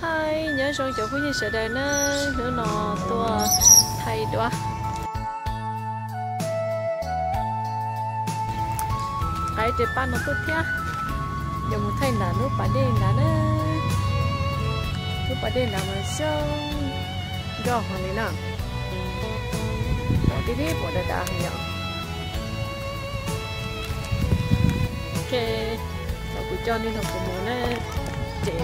Hais nyob zoo cov phooj ywg sawv daws na, hnub no tuaj thaij duab. Qaib tej paj no tuaj thiab, yuav mus thaij nram lub pas dej nrad na. Lub pas dej nrad mas zoo nkauj heev li na. Pom tib tib pom dav dav heev yom. Ok, thaum kuv coj nej nrog kuv mus na, ces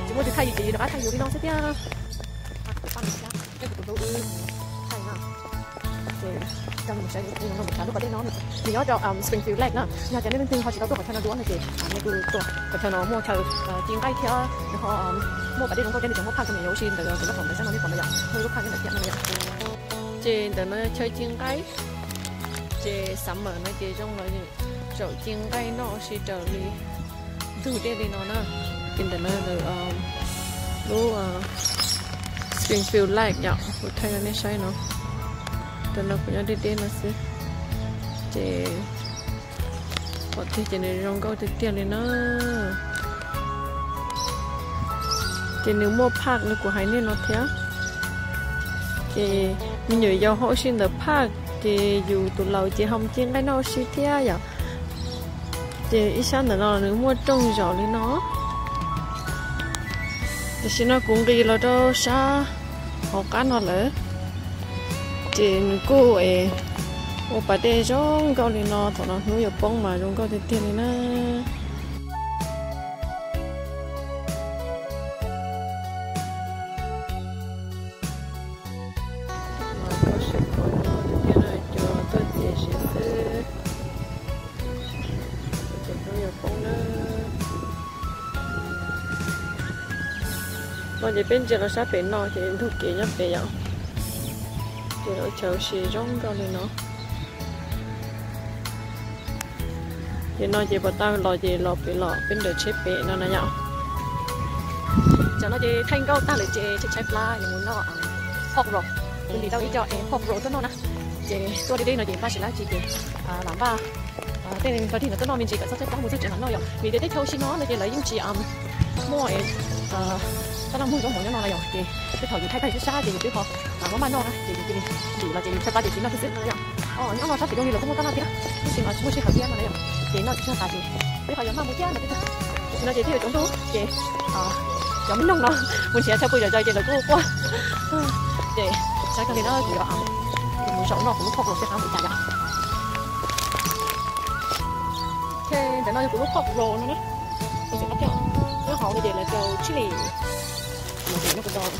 tsis muaj tus thaij yus ces yus rov qab thaij yus li no xwb thiab. Paj no thiab, peb kuv tus hlub wb thaij na. Ces coj nej mus saib, nej nrog kuv mus saib lub pas dej no, nws nyob rau Springfield Lake na. Yog tias nej leej twg ho tsis tau tuaj qhov chaw no dua no ces nej kuj tuaj qhov chaw no, muaj chaw ci nqaij thiab ho muaj pas dej zoo nkauj thiab, nws tseem muaj park me nyuam ua si ntawm kuv lub hauv ntawd sab no nej pom ntawd yom, muaj ib lub park nyob ntawm thiab no yom. Ces ntawm no chaw ci nqaij, ces summer no ces zoo los zaum ci nqaij noj ua si raws li ntug dej li no na. Ces ntawm no lub Springfield Lake yom, kuv thaij rau nej saib no. Ntawm no kuv nyob deb deb no xwb, ces pom tiag ces nws zoo nkauj tiag tiag li na. Ces nws muaj park li kuv hais nej no thiab. Ces me nyuam yaus ho ua si ntawm park, ces yus tus laus ces ho mus ci nqaij noj ua si thiab yom. Ces ib sab ntawm no nws muaj rooj zaum li no. Tam sim no kuv nqis los rau sab hauv qab no lawm, ces nws kuj es ua pas dej zoo nkauj li no, thaum no hnub yuav poob mas zoo nkauj tiag tiag li na. Cov tuaj txiav tsev xwb, ces hnub yuav poob na. No ces peb ntsia los sab pem no ces ntug kev nyob pem yom. Ces lawv chaw ua si zoo nkauj li no. Ces no ces puas tau los ces los pem, los peb nrawm tsheb pem no na yom. Tam no ces thaij nkauj tag lawm ces tshaib tshaib plab yuav mus noj pork roll. Kuv ntim tau ib co pork roll tuaj noj na. Ces tuaj deb deb no ces npaj tsis lab tsi ces lam npaj tej rau dig no tuaj noj me ntsis kom txhob tshaib plab mus txog tsev mam noj yom. Vim tias teb chaws ua si no no ces lawv yeej tsis muaj taj laj muag zaub mov nyob no na yom, ces tej thaum yus thaij tag sab sab ces yus twb ho maj maj noj na ces yus cia li ntim los ces yus tshaib plab ces tsis noj thiab xwb no yom. Nyob no sab tim zoo li lawv kuj muaj taj laj thiab, tab sis mas tsis muaj sij hawm thiab no na yom. Ces noj tsis tag tas ces twb ho yuav maj mus thiab no. Tam sim no ces twb yuav tsaus ntuj ces cov me noog no mus nrhiav chaw pw zom zaws ces lawv kuj quaj. Ces saib kawg li no kuv yuav mus zaum noj kuv lub pork roll seb qab npaum cas yom. Ok, ntawm no yog kuv lub pork roll no na. Nyob hauv no ces lawv rau chili. Nyob kuv rau.